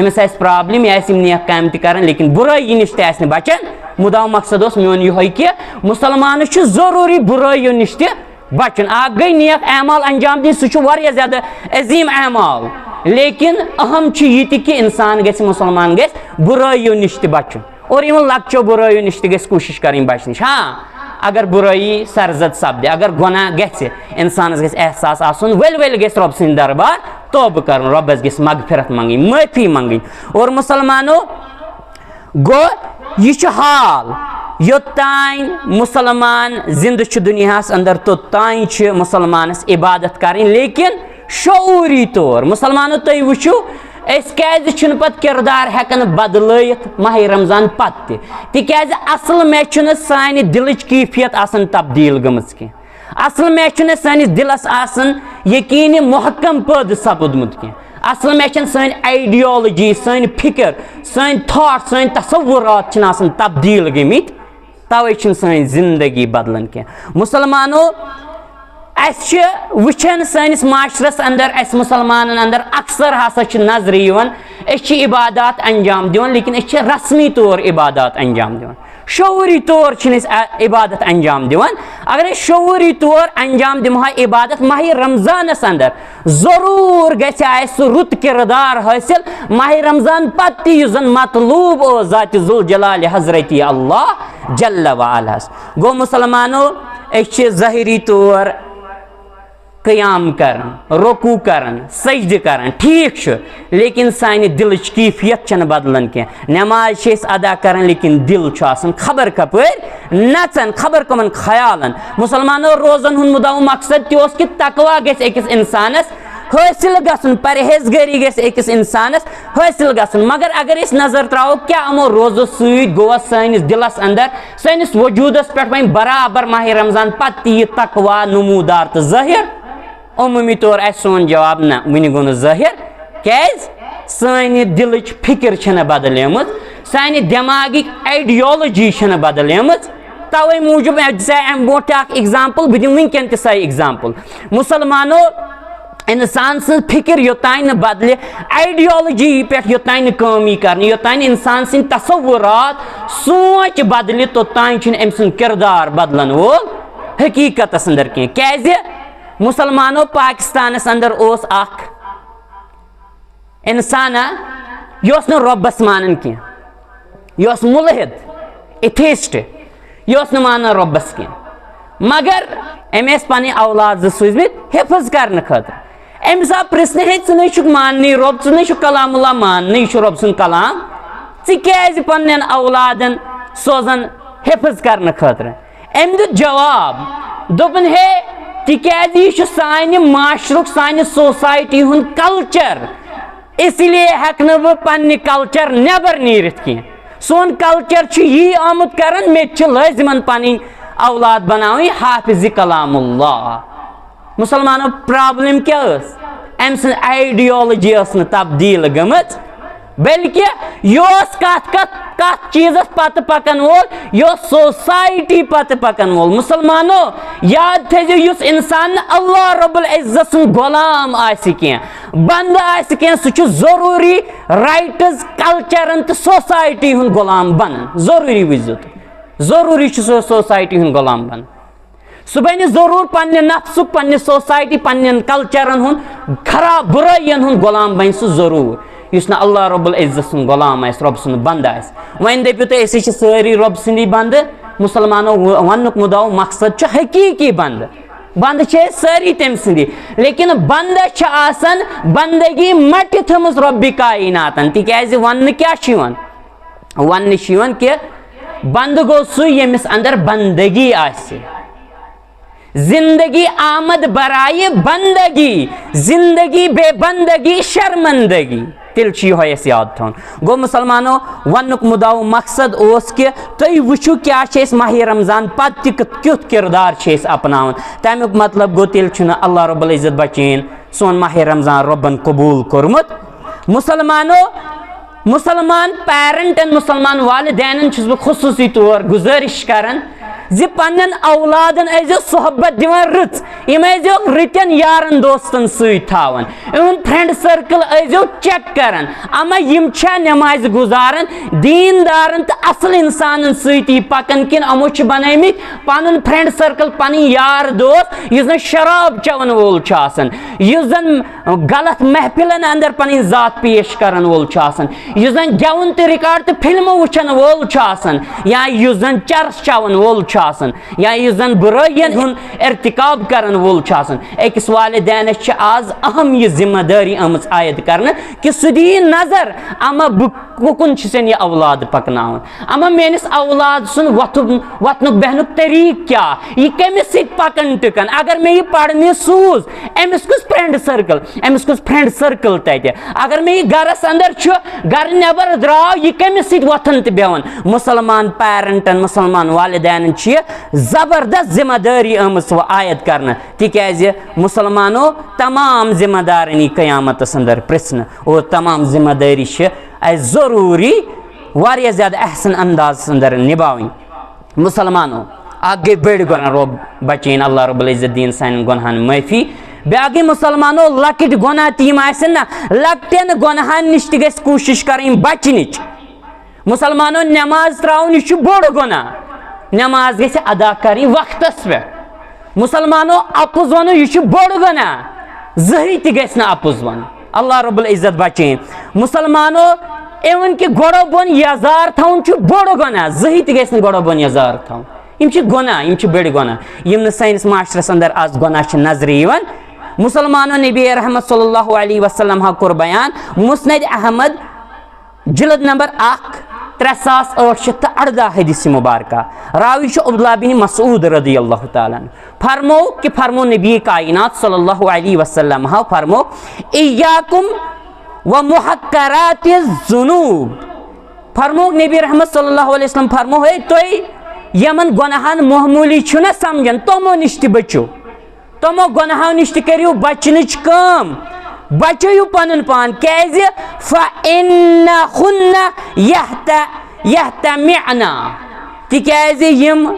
أمِس آسہِ problem، یہِ آسہِ یِم نیک کامہِ تہِ کران، لیکن بُرٲیی نِش تہِ آسہِ نہٕ بچان۔ مُدعا مقصد اوس میون یِہوٚے کہِ مُسلمانس چھُ ضروٗری بُرٲییو نِش تہِ بچُن۔ اکھ گٔے نیک اعمال انجام دِنۍ، سُہ چھُ واریاہ زیادٕ عظیٖم اعمال۔ لیکن اہم چھُ یہِ تہِ کہِ انسان گژھِ، مسلمان گژھِ برٲیو نِش تہِ بچُن، اور یِمن لۄکچو برٲیو نِش تہِ گژھِ کوٗشش کرٕنۍ بچنٕچ۔ ہاں، اگر برٲیی سرزد سپدِ، اگر گۄناہ گژھِ، انسانس گژھِ احساس آسُن، ؤلۍ ؤلۍ گژھِ رۄب سٕنٛدِ دربار توبہٕ کرُن، رۄبس گژھِ مغفرت منٛگٕنۍ، معٲفی منٛگٕنۍ۔ اور مسلمانو، گوٚو، یہِ چھُ حال، یوٚتام مسلمان زندٕ چھُ دُنیاہس اندر، توٚتام چھِ مسلمانس عبادت کرٕنۍ، لیکن شعوٗری طور۔ مسلمانو، تُہۍ وٕچھِو، أسۍ کیازِ چھِنہٕ پتہٕ کردار ہٮ۪کان بدلٲیِتھ ماہِ رمضان پتہٕ تہِ؟ تِکیازِ اصل مےٚ چھُنہٕ سانہِ دِلٕچ کیفیت آسان تبدیل گٔمٕژ کینٛہہ۔ اصل مےٚ چھُنہٕ سٲنِس دِلس آسان یقیٖنی محکم پٲدٕ سپُدمُت کینٛہہ۔ اصل مےٚ چھَنہٕ سٲنۍ ideology، سٲنۍ فکر، سٲنۍ thought، سٲنۍ تصورات چھِنہٕ آسان تبدیل گٔمٕتۍ، توے چھِنہٕ سٲنۍ زندگی بدلان کینٛہہ۔ مسلمانو، اسہِ چھِ وٕچھان سٲنِس معاشرس اندر، اسہِ مسلمانن اندر اکثر ہسا چھِ نظرِ یِوان، أسۍ چھِ عبادات انجام دِوان، لیکن أسۍ چھِ رسمی طور عبادات انجام دِوان، شعوٗری طور چھِنہٕ أسۍ ع-، عبادت انجام دِوان۔ اگر أسۍ شعوٗری طور انجام دِمہو عبادت ماہِ رمضانس اندر، ضروٗر گژھِ اسہِ سُہ رُت کردار حٲصِل ماہِ رمضان پتہٕ تہِ، یُس زن مطلوب اوس ذاتِ ذوالجلال حضرتِ اللہ جل وعلاہس۔ گوٚو مسلمانو، أسۍ چھِ ظٲہری طور قیام کران، رکوع کران، سجدٕ کران، ٹھیٖک چھُ، لیکن سانہِ دِلٕچ کیفیت چھَنہٕ بدلان کینٛہہ۔ نماز چھِ أسۍ ادا کران، لیکن دِل چھُ آسان خبر کپٲرۍ نژان، خبر کمن خیالن۔ مسلمانو، روزن ہُنٛد مُدعا و مقصد تہِ اوس کہِ تقویٰ گژھِ أکِس انسانس حٲصِل گژھُن، پرہیزگٲری گژھِ أکِس انسانس حٲصِل گژھُن۔ مگر اگر أسۍ نظر تراوو، کیٛاہ یِمو روزو سۭتۍ گوٚوا سٲنِس دِلس اندر، سٲنِس وجوٗدس پٮ۪ٹھ وۄنۍ برابر ماہِ رمضان پتہٕ تہِ یہِ تقویٰ نموٗدار تہٕ ظٲہِر؟ عموٗمی طور آسہِ سون جواب، نہ، وُنہِ گوٚو نہٕ ظٲہِر۔ کیٛازِ؟ سانہِ دِلٕچ فِکِر چھَنہٕ بدلیمٕژ، سانہِ دٮ۪ماغٕکۍ ideology چھَنہٕ بدلیمٕژ۔ توے موٗجوٗب، مےٚ دِژے اَمہِ برونٛٹھ تہِ اکھ example، بہٕ دِمہٕ وٕنکٮ۪ن تہِ سۄے example۔ مُسلمانو، انسان سٕنٛز فِکِر یوٚتانۍ نہٕ بدلہِ، ideology پٮ۪ٹھ یوٚتانۍ نہٕ کٲم یی کرنہٕ، یوٚتانۍ نہٕ انسان سٕنٛدۍ تصورات، سونٛچ بدلہِ، توٚتانۍ چھُنہٕ أمۍ سُنٛد کردار بدلن وول حقیقتس اندر کینٛہہ۔ کیٛازِ؟ مسلمانو، پاکستانس اندر اوس اکھ انسانا، یہِ اوس نہٕ رۄبس مانان کینٛہہ، یہِ اوس مُلحد، atheist، یہِ اوس نہٕ مانان رۄبس کینٛہہ، مگر أمۍ ٲسۍ پنٕنۍ اولاد زٕ سوٗزمٕتۍ حفظ کرنہٕ خٲطرٕ۔ أمِس آو پرژھنہٕ، ہے، ژٕ نے چھُکھ ماننٕے رۄب، ژٕ نے چھُکھ کلام اللہ ماننٕے، یہِ چھُ رۄب سُنٛد کلام، ژٕ کیٛازِ پننٮ۪ن اولادن سوزان حفظ کرنہٕ خٲطرٕ؟ أمۍ دیُت جواب، دوٚپُن، ہے، تِکیٛازِ یہِ چھُ سانہِ معاشرُک، سانہِ society ہُنٛد culture، اسی لیے ہٮ۪کہٕ نہٕ بہٕ پننہِ culture نٮ۪بر نیٖرِتھ کینٛہہ۔ سون culture چھُ یی آمُت کران، مےٚ تہِ چھِ لٲزِمن پنٕنۍ اولاد بناوٕنۍ حافظ کلام اللہ۔ مسلمانو، problem کیٛاہ ٲس؟ أمۍ سٕنٛز ideology ٲس نہٕ تبدیل گٔمٕژ، بلکہِ یہِ اوس کتھ، کتھ، کتھ چیٖزس پتہٕ پکن وول؟ یہِ اوس society پتہٕ پکن وول۔ مسلمانو، یاد تھٲیزیو، یُس انسان نہٕ اللہ رب العزت سُنٛد غلام آسہِ کینٛہہ، بندٕ آسہِ کینٛہہ، سُہ چھُ ضروٗری rights، cultureن تہٕ society ہُنٛد غلام بنان۔ ضروٗری وٕچھزیو تُہۍ، ضروٗری چھُ سُہ society ہُنٛد غلام بنان۔ سُہ بنہِ ضروٗر پننہِ نفسُک، پننہِ society، پننٮ۪ن cultureن ہُنٛد، خراب بُرٲیین ہُنٛد غلام بنہِ سُہ ضروٗر، یُس نہٕ اللہ رب العزت سُنٛد غلام آسہِ، رۄب سُنٛد بندٕ آسہِ۔ وۄنۍ دٔپِو تُہۍ، أسۍ چھِ سٲری رۄب سٕنٛدی بندٕ۔ مسلمانو، و-، وننُک مُدعا و مقصد چھُ حقیٖقی بندٕ۔ بندٕ چھِ أسۍ سٲری تٔمۍ سٕنٛدی، لیکن بندس چھِ آسان بندگی مٹہِ تھٲمٕژ رۄبِ کائناتن۔ تِکیٛازِ وننہٕ کیٛاہ چھُ یِوان؟ وننہٕ چھُ یِوان کہِ بندٕ گوٚو سُہ، ییٚمِس اندر بندگی آسہِ۔ زندگی آمد برائے بندگی، زندگی بے بندگی شرمندگی۔ تیٚلہِ چھُ یِہوٚے اَسہِ یاد تھاوُن۔ گوٚو مسلمانو، وننُک مُدعا و مقصد اوس کہِ تُہۍ وٕچھِو کیٛاہ چھِ أسۍ ماہِ رمضان پتہٕ تہِ کِتھ-، کیُتھ کردار چھِ أسۍ اپناوان۔ تَمیُک مطلب گوٚو، تیٚلہِ چھُنہٕ اللہ رب العزت بچٲیِن سون ماہِ رمضان رۄبن قبوٗل کوٚرمُت۔ مسلمانو، مسلمان parentن، مسلمان والدینن چھُس بہٕ خصوٗصی طور گُزٲرِش کران زِ پننٮ۪ن اولادن ٲسۍزیو صحبت دِوان رٕژ، یِم ٲسۍزیو رٕتٮ۪ن یارن دوستن سۭتۍ تھاوان، یِہُنٛد friend circle ٲسۍزیو check کران، اما یِم چھا نمازِ گُزاران، دیٖندارن تہٕ اصل انسانن سۭتی پکان، کِنہٕ یِمو چھِ بنٲومٕتۍ پنُن friend circle، پنٕنۍ یار دوست، یُس زن شراب چٮ۪ون وول چھُ آسان، یُس زن غلط محفلن اندر پنٕنۍ ذات پیش کرن وول چھُ آسان، یُس زن گٮ۪وُن تہٕ ریکارڈ تہٕ فلمہٕ وٕچھن وول چھُ آسان، یا یُس زن چرس چٮ۪ون وول چھُ آسان، یا یُس زن بُرٲیین ہُنٛد ارتکاب کرن وول چھُ آسان۔ أکِس والدینس چھِ آز اہم یہِ ذمہ دٲری آمٕژ عائد کرنہٕ کہِ سُہ دِیہِ نظر، اما بہٕ کُکُن چھُسن یہِ اولاد پکناوان؟ اما میٲنِس اولاد سُنٛد وۄتھُن، وۄتھنُک بیٚہنُک طریٖقہٕ کیٛاہ؟ یہِ کٔمِس سۭتۍ پکان ٹکان؟ اگر مےٚ یہِ پرنہِ سوٗز، أمِس کُس فرینڈ سرکل، أمِس کُس فرینڈ سرکل تتہِ؟ اگر مےٚ یہِ گرس اندر چھُ، گرٕ نٮ۪بر درٛاو، یہِ کٔمِس سۭتۍ وۄتھان تہٕ بیٚہوان؟ مسلمان پیرنٹن، مسلمان والدینن چھِ یہِ زبردست ذمہ دٲری آمٕژ وۄنۍ عائد کرنہٕ، تِکیازِ مسلمانو تمام ذمہ دارن یی قیامتس اندر پرژھنہٕ، اور تمام ذمہ دٲری چھِ اسہِ ضروٗری واریاہ زیادٕ احسن اندازس اندر نباوٕنۍ۔ مسلمانو، اکھ گٔے بٔڑۍ گۄناہ، رۄب بچٲیِن، اللہ رب العزت دِیِن سانٮ۪ن گۄناہن معٲفی۔ بیٛاکھ گٔے مسلمانو لۄکٕٹۍ گۄناہ تہِ یِم آسن نہ، لۄکٹٮ۪ن گۄناہن نِش تہِ گژھِ کوٗشِش کرٕنۍ بچنٕچ۔ مسلمانو، نماز تراوُن یہِ چھُ بوٚڑ گۄناہ، نماز گژھِ ادا کرٕنۍ وقتس پٮ۪ٹھ۔ مسلمانو، اپُز ونُن یہِ چھُ بوٚڑ گۄناہ، زٕہٕے تہِ گژھِ نہٕ اپُز ونُن۔ اللہ رب العزت بچٲیِن۔ مسلمانو، اِوٕن کہِ گۄڈو بۄن یزار تھاوُن چھُ بوٚڑ گۄناہ، زٕہٕے تہِ گژھِ نہٕ گۄڈو بۄن یزار تھاوُن۔ یِم چھِ گۄناہ، یِم چھِ بٔڑۍ گۄناہ، یِم نہٕ سٲنِس معاشرس اندر از گۄناہ چھِ نظرِ یِوان۔ مسلمانو، نبی رحمت صلی اللہ علیہ وسلم ہا کوٚر بیان، مسند احمد، جلد نمبر اکھ، ترٛےٚ ساس ٲٹھ شیٚتھ تہٕ اَرداہ حدیث مبارکہ۔ راوی چھُ عبداللہ بن مسعود رضی اللہ تعالیٰ عنہ۔ فرمو کہ فرمو نبی کائنات صلی اللہ علیہ وسلم ہا فرمو، "ایاکم و محقرات الذنوب"۔ فرمو نبی رحمت صلی اللہ علیہ وسلم فرمو، ہے تُہۍ یمن گۄناہن معمولی چھُو نہ سمجھان، تِمو نِش تہِ بٔچِو۔ تِمو گۄناہو نِش تہِ کٔرِو بچنٕچ کٲم، بچٲیِو پنُن پان، کیازِ؟ فَإِنَّهُنَّ يَحْتَ-، يَحْتَمِعْنَ، تِکیازِ یِم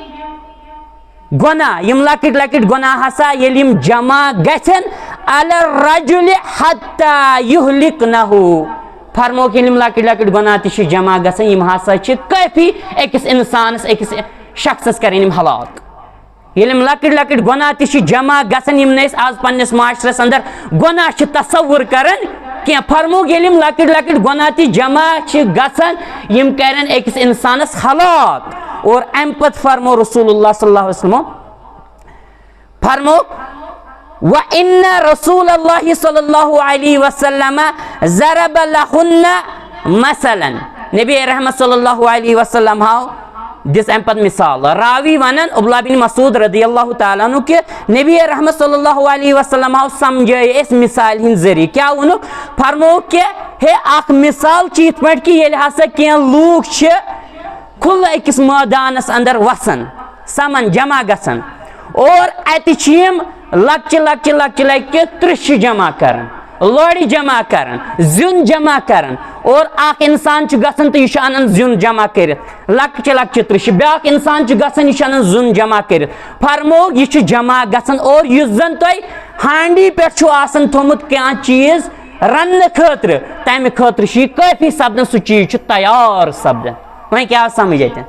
گۄناہ، یِم لۄکٕٹۍ لۄکٕٹۍ گۄناہ ہسا ییٚلہِ یِم جمع گژھن، عَلَى الرَّجُلِ حَتَّى يُهْلِكْنَهُ۔ فرموکھ، ییٚلہِ یِم لۄکٕٹۍ لۄکٕٹۍ گۄناہ تہِ چھِ جمع گژھان، یِم ہسا چھِ کٲفی أکِس انسانس، أکِس شخصس کرن یِم ہلاک۔ ییٚلہِ یِم لۄکٕٹۍ لۄکٕٹۍ گۄناہ تہِ چھِ جمع گژھان، یِم نہٕ أسۍ آز پننِس معاشرس اندر گۄناہ چھِ تصور کران کینٛہہ۔ فرمووُکھ، ییٚلہِ یِم لۄکٕٹۍ لۄکٕٹۍ گۄناہ تہِ جمع چھِ گژھان، یِم کرن أکِس انسانس ہلاک۔ اور امہِ پتہٕ فرمو رسول اللہ صلی اللہ علیہ وسلم، فرمو، "وَإِنَّ رَسُولَ اللَّهِ صَلَّى اللَّهُ عَلَيْهِ وَسَلَّمَ ضَرَبَ لَهُنَّ مَثَلًا"۔ نبی رحمت صلی اللہ علیہ وسلم ہاو دِژ امہِ پتہٕ مثال۔ راوی ونان عبداللہ بن مسعود رضی اللہ تعالیٰ عنہ کہ نبی رحمت صلی اللہ علیہ وسلم ہاو سمجھٲے أسۍ مثالہِ ہٕنٛدۍ ذٔریعہٕ۔ کیٛاہ ووٚنُکھ؟ فرمووُکھ کہ ہے، اکھ مثال چھِ یِتھ پٲٹھۍ کہ ییٚلہِ ہسا کینٛہہ لوٗکھ چھِ کھُلہٕ أکِس مٲدانس اندر وسان، سمان جمع گژھان، اور اتہِ چھِ یِم لۄکچہِ لۄکچہِ لۄکچہِ لۄکچہِ ترٕٛشہِ جمع کران، لورِ جمع کران، زیُن جمع کران، اور اکھ انسان چھُ گژھان تہٕ یہِ چھُ انان زیُن جمع کٔرِتھ، لۄکچہِ لۄکچہِ ترٕٛشہِ، بیاکھ انسان چھُ گژھان، یہِ چھُ انان زیُن جمع کٔرِتھ۔ فرمووُکھ، یہِ چھُ جمع گژھان، اور یُس زن تۄہہِ ہانڈی پٮ۪ٹھ چھُ آسان تھوٚمُت کانٛہہ چیٖز رننہٕ خٲطرٕ، تمہِ خٲطرٕ چھُ یہِ کٲفی سپدان، سُہ چیٖز چھُ تیار سپدان۔ وۄنۍ کیٛاہ آو سمجھ اتٮ۪ن؟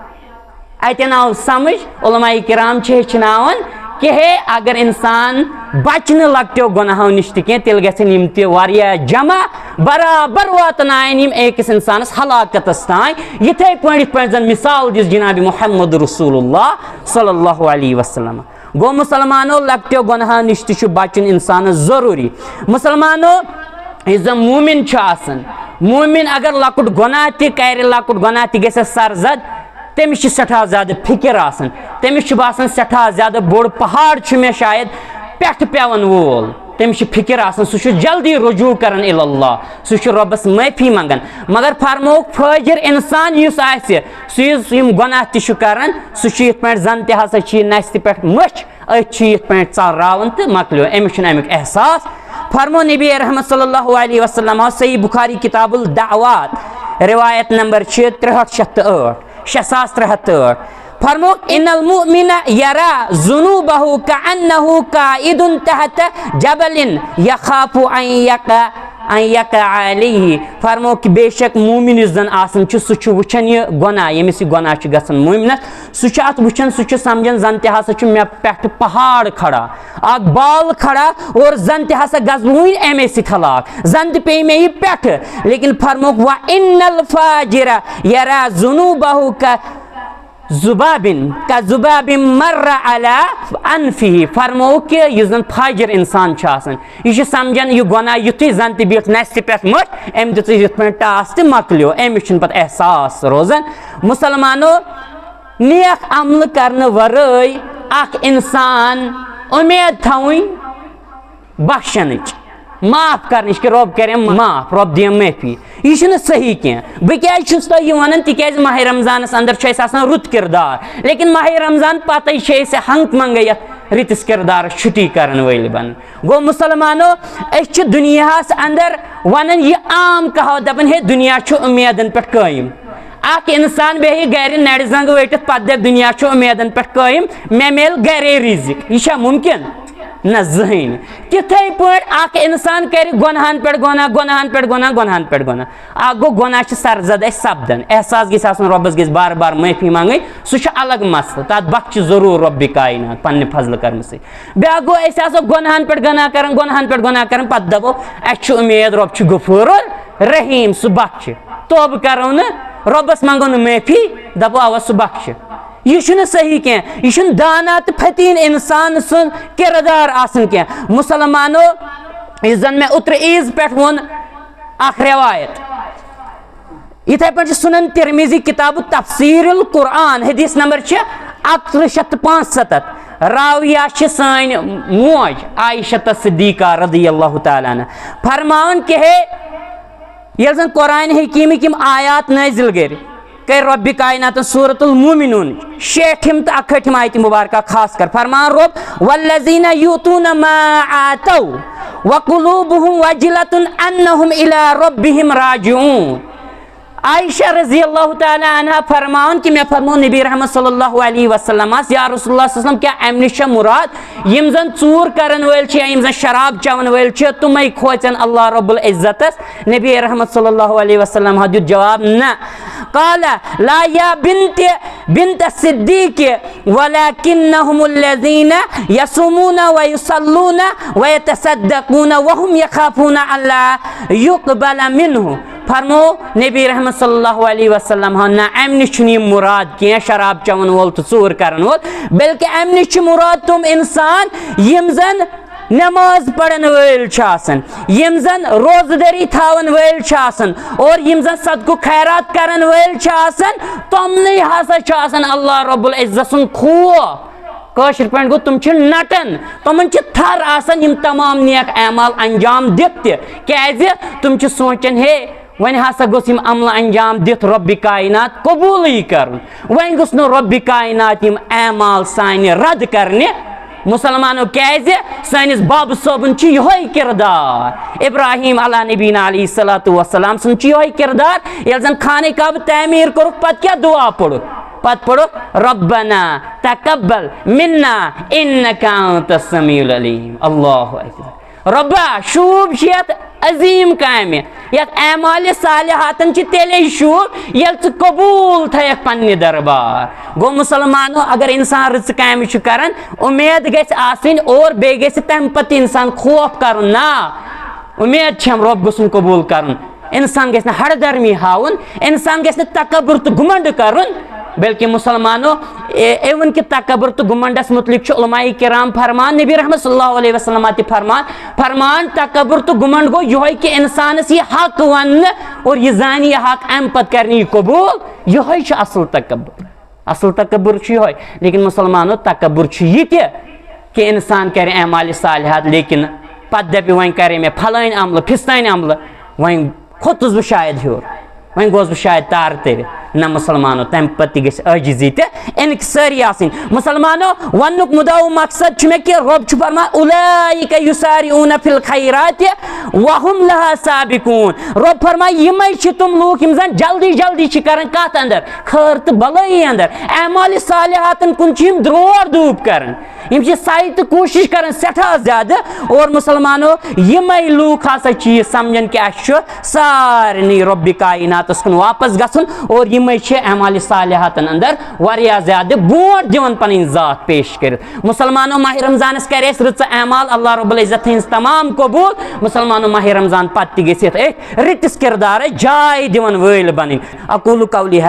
اتٮ۪ن آو سمجھ، علماء کرام چھِ ہیٚچھناوان کہ ہے، اگر انسان بچہِ نہٕ لۄکٹیو گۄناہو نِش تہِ کینٛہہ، تیٚلہِ گژھن یِم تہِ واریاہ جمع، برابر واتناین یِم أکِس انسانس ہلاکتس تام۔ یِتھے پٲٹھۍ، یِتھ پٲٹھۍ زن مثال دِژ جناب محمد رسول اللہ صلی اللہ علیہ وسلم۔ گوٚو مسلمانو، لۄکٹیو گۄناہو نِش تہِ چھُ بچُن انسانس ضروٗری۔ مسلمانو، یُس زن مومن چھُ آسان، مومن اگر لۄکُٹ گۄناہ تہِ کرِ، لۄکُٹ گۄناہ تہِ گژھِ سرزد، تٔمِس چھِ سٮ۪ٹھاہ زیادٕ فِکِر آسان، تٔمِس چھُ باسان سٮ۪ٹھاہ زیادٕ بوٚڑ پہاڑ چھُ مےٚ شاید پٮ۪ٹھٕ پٮ۪وان وول۔ تٔمِس چھِ فِکِر آسان، سُہ چھُ جلدی رجوع کران الی اللہ، سُہ چھُ رۄبس معٲفی منٛگان۔ مگر فرمووُکھ، فٲجِر انسان یُس آسہِ، سُہ یُس یِم گۄناہ تہِ چھُ کران، سُہ چھُ یِتھ پٲٹھۍ زن تہِ ہسا چھِ یہِ نستہِ پٮ۪ٹھ مٔچھ، أتھۍ چھُ یِتھ پٲٹھۍ ژلراوان تہٕ مۄکلیو، أمِس چھُنہٕ امیُک احساس۔ فرمو نبی رحمت صلی اللہ علیہ وسلم، صحیح بخاری کتاب الدعوات، روایت نمبر چھِ ترٛےٚ ہَتھ شیٚتھ تہٕ ٲٹھ، شےٚ ساس ترٛےٚ ہَتھ تہٕ ٲٹھ۔ فرمو، "ان المؤمن یرا ذنوبہ کانہ قاعد تحت جبل یخاف ان یقع ان یقع علیہ، فرمو کہ بے شک مومن یُس زن آسان چھُ، سُہ چھُ وٕچھان یہِ گۄناہ، ییٚمِس یہِ گۄناہ چھُ گژھان مومنس، سُہ چھُ اتھ وٕچھان، سُہ چھُ سمجھان زن تہِ ہسا چھُ مےٚ پٮ۪ٹھٕ پہاڑ کھڑا، اکھ بال کھڑا، اور زن تہِ ہسا گژھٕ بہٕ وٕنۍ امے سۭتۍ ہلاک، زن تہِ پیٚیہِ مےٚ یہِ پٮ۪ٹھٕ۔ لیکن فرموکھ، و ان الفاجر یرا ذنوبہ کا ذبابن، کا ذبابن مر علی انفہ، فرمووُکھ کہ یُس زن فاجر انسان چھُ آسان، یہِ چھُ سمجھان یہِ گۄناہ یُتھُے زن تہِ بیٖٹھ نستہِ پٮ۪ٹھ مٔٹھۍ، أمۍ دِژٕس یِتھ پٲٹھۍ ٹاس تہِ مۄکلیو، أمِس چھُنہٕ پتہٕ احساس روزان۔ مسلمانو، نیک عملہٕ کرنہٕ ورٲے اکھ انسان اُمید تھاوٕنۍ بخشنٕچ، معاف کرنٕچ، کہ رۄب کریم معاف، رۄب دِیم معٲفی۔ یہِ چھُنہٕ صحیح کینٛہہ۔ بہٕ کیازِ چھُس تۄہہِ یہِ ونان؟ تِکیازِ ماہِ رمضانس اندر چھُ اسہِ آسان رُت کردار، لیکن ماہِ رمضان پتے چھِ أسۍ ہنگ منگے یتھ رٕتِس کردارس چھُٹی کرن وٲلۍ بنان۔ گوٚو مسلمانو، أسۍ چھِ دُنیاہس اندر ونان یہِ عام کہاوت، دپان، ہے، دُنیا چھُ اُمیدن پٮ۪ٹھ قٲیِم۔ اکھ انسان بیٚہہِ گرِ نرِ زنٛگہٕ ؤٹِتھ، پتہٕ دپہِ، دُنیا چھُ اُمیدن پٮ۪ٹھ قٲیِم، مےٚ میلہِ گرے رزق۔ یہِ چھا مُمکِن؟ نہ، زٕہٕنۍ نہٕ۔ تِتھے پٲٹھۍ اکھ انسان کرِ گۄنہن پٮ۪ٹھ گۄناہ، گۄنہن پٮ۪ٹھ گۄناہ، گۄنہن پٮ۪ٹھ گۄناہ۔ اکھ گوٚو، گۄناہ چھِ سرزد اسہِ سپدان، احساس گژھِ آسُن رۄبس گژھِ بار بار معٲفی منگٕنۍ، سُہ چھُ الگ مسلہٕ، تتھ بخشِ ضروٗر رۄبِ کاینات پننہِ فضلہٕ کرمہٕ سۭتۍ۔ بیاکھ گوٚو، أسۍ آسو گۄنہن پٮ۪ٹھ گۄناہ کران، گۄنہن پٮ۪ٹھ گۄناہ کران، پتہٕ دپو، اسہِ چھُ اُمید رۄب چھُ غفور رحیم، سُہ بخشِ۔ توبہٕ کرو نہٕ، رۄبس منگو نہٕ معٲفی، دپو، اوا، سُہ بخشِ۔ یہِ چھُنہٕ صحیح کینٛہہ۔ یہِ چھُنہٕ دانا تہٕ فتیٖن انسان سُنٛد کردار آسان کینٛہہ۔ مسلمانو، یُس زن مےٚ اوترٕ عیٖز پٮ۪ٹھ ووٚن، اکھ روایت۔ یِتھے پٲٹھۍ چھُ سنن ترمذی، کتاب تفسیر القرآن، حدیث نمبر چھِ اَکترٕہ شیٚتھ تہٕ پانٛژھ ستتھ۔ راویہ چھِ سٲنۍ موج عائشہ صدیقہ رضی اللہ تعالیٰ عنہ، فرماوان کہ ہے، ییٚلہِ زن قرآن حکیمٕکۍ یِم آیات نٲزِل گٔرۍ، کٔرۍ رۄبِ کایناتن سورۃ المومنون شیٹھِم تہٕ اکہٲٹھِم آیتِ مبارکہ خاص کر فرمان رۄب، والذین یؤتون ما آتوا وقلوبہم وجلة انہم الی ربہم راجعون۔ عائشہ رضی اللہ تعالیٰ عنہا فرماوان کہ مےٚ فرموو نبی رحمت صلی اللہ علیہ وسلمس، یا رسول اللہ صلی اللہ علیہ وسلم، کیٛاہ امہِ نِش چھا مراد؟ یِم زن ژوٗر کرن وٲلۍ چھِ یا یِم زن شراب چٮ۪ون وٲلۍ چھِ، تِمے کھوژن اللہ رب العزتس۔ نبی رحمت صلی اللہ علیہ وسلم ہا دیُت جواب، نہ۔ قال، لا یا بنت، بنت الصدیق، ولکنہم الذین یصومون ویصلون ویتصدقون وهم یخافون الا یقبل منہ۔ فرمو نبی رحمت صلی اللہ علیہ وسلم ہا، نہ، امہِ نِش چھُنہٕ یہِ مراد کینٛہہ، شراب چٮ۪وَن وول تہٕ ژوٗر کَرَن وول، بلکہِ امہِ نِش چھِ مراد تِم اِنسان یِم زَن نماز پرن وٲلۍ چھِ آسان، یِم زَن روزٕ دٲری تھاوَن وٲلۍ چھِ آسان، اور یِم زَن صدقہٕ خیرات کَرَن وٲلۍ چھِ آسان، تِمنٕے ہسا چھُ آسان اللہ رب العزت سُنٛد خوف۔ کٲشِر پٲٹھۍ گوٚو، تِم چھِ نَٹان، تِمَن چھِ تھَر آسان یِم تمام نیک اعمال انجام دِتھ تہِ۔ کیٛازِ؟ تِم چھِ سونٛچان، ہے، وۄنۍ ہسا گوٚژھ یِم عملہٕ انجام دِتھ رۄبِ کاینات قبوٗلٕے کرُن۔ وۄنۍ گوٚژھ نہٕ رۄبِ کاینات یِم اعمال سانہِ رد کرنہِ۔ مسلمانو، کیٛازِ؟ سٲنِس بابہٕ صٲبُن چھُ یِہوٚے کردار۔ ابراہیم علیٰ نبینا علیہ الصلوۃ والسلام سُنٛد چھُ یِہوٚے کردار۔ ییٚلہِ زن خانہ کعبہٕ تعمیٖر کوٚرُکھ، پتہٕ کیٛاہ دُعا پوٚرُکھ؟ پتہٕ پوٚرُکھ، ربنا تقبل منا انک انت السمیع العلیم۔ اللہ اکبر۔ رۄبا، شوٗب چھِ یَتھ عظیٖم کامہِ، یَتھ اعمالِ صالحاتن چھِ تیٚلے شوٗب، ییٚلہِ ژٕ قبوٗل تھٲیَکھ پننہِ دربار۔ گوٚو مسلمانو، اگر اِنسان رٕژٕ کامہِ چھُ کران، اُمید گژھِ آسٕنۍ اور بیٚیہِ گژھِ تَمہِ پتہٕ اِنسان خوف کرُن، نا، اُمید چھَم رۄب گوٚژھُم قبوٗل کرُن۔ اِنسان گژھِ نہٕ ہڑ درمی ہاوُن، اِنسان گژھِ نہٕ تکبر تہٕ گُمنڈ کرُن، بلکہِ مسلمانو، اے-، اِوٕن کہِ تکبر تہٕ گُمنڈس مُتعلِق چھُ علماء کرام فرمان، نبی رحمت صلی اللہ علیہ وسلم تہِ فرمان، فرمان، تکبر تہٕ گُمنڈ گوٚو یِہوٚے کہِ اِنسانس یی حق وننہٕ اور یہِ زانہِ یہِ حق، امہِ پتہٕ کرِ نہٕ یہِ قبوٗل، یِہوٚے چھُ اصل تکبر۔ اصل تکبر چھُ یِہوٚے، لیکن مسلمانو، تکبر چھُ یہِ تہِ کہِ اِنسان کرِ اعمالِ صالحات، لیکن پتہٕ دپہِ، وۄنۍ کرے مےٚ پھلٲنۍ عملہٕ، پھستٲنۍ عملہٕ، وۄنۍ کھوٚتُس بہٕ شاید ہیوٚر، وۄنۍ گوس بہٕ شاید تارٕ تٔرِتھ۔ نہ مسلمانو، تمہِ پتہٕ تہِ گژھِ عٲجزی تہٕ انکسٲری آسٕنۍ۔ مسلمانو، وننُک مُدعا و مقصد چھُ مےٚ کہِ رۄب چھُ فرمان، اولئک یسارعون فی الخیرات وہم لہا سابقون۔ رۄب فرمان، یِمے چھِ تِم لوٗکھ یِم زن جلدی جلدی چھِ کران کتھ اندر؟ خٲر تہٕ بلٲیی اندر۔ اعمال صالحاتن کُن چھِ یِم درور دوٗب کران۔ یِم چھِ سعی تہٕ کوٗشِش کران سٮ۪ٹھاہ زیادٕ۔ اور مسلمانو، یِمے لوٗکھ ہسا چھِ یہِ سمجھان کہِ اَسہِ چھُ سارنٕے رۄبِ کایناتس کُن واپس گژھُن، اور یِمے چھِ اعمال صالحاتن اندر واریاہ زیادٕ برونٛٹھ دِوان پنٕنۍ ذات پیش کٔرِتھ۔ مسلمانو، ماہِ رمضانس کرِ اَسہِ رٕژٕ اعمال، اللہ رب العزت تھٲیِن تمام قبول۔ مسلمانو، ماہِ رمضان پتہٕ تہِ گٔژھِتھ أتھۍ رٕتِس کردارس جاے دِوان وٲلۍ بنٕنۍ۔ اقول قولی هذا